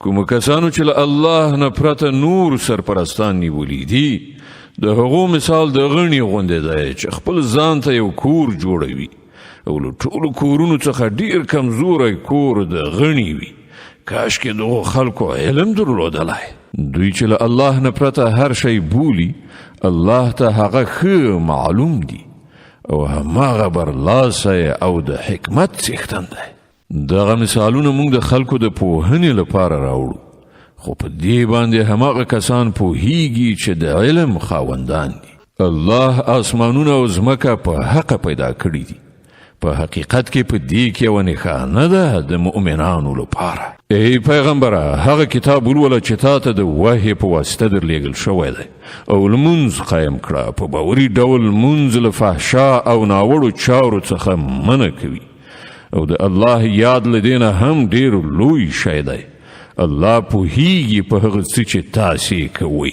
کوم کسانو چې له الله نه پرته نور سرپرستان نیولي دي، د هغو مثال د غني غوندې دی چې خپل ځان ته یو کور جوړوي او له ټولو کورونو څخه ډیر کمزوری کور د غني وي. کاش کې دغو خلکو علم درلودلای. دوی چې له الله نه پرته هر شی بولي، الله ته هغه ښه معلوم دي او هماغه برلاسی او د حکمت څښتن دی. دغه مثالونه موږ د خلکو د پوهنې لپاره راوړو، خو په دې باندې هماغه کسان پوهیږي چې د علم خاوندان دي. الله آسمانونه او ځمکه په حق پیدا کړي دي. په حقیقت کې په دې کې یوه نښانه ده د مؤمنانو لپاره. ای پیغمبره، هغه کتاب ولوله چې تا ته د وحی په واسطه درلېږل شوی دی او لمونځ قایم کړه. په باوري ډول لمونځ له فحشا او ناوړو چارو څخه منع کوي او د الله یاد له دې نه هم ډیر لوی شی دی. الله پوهیږي په هغه څه چې تاسې کوئ.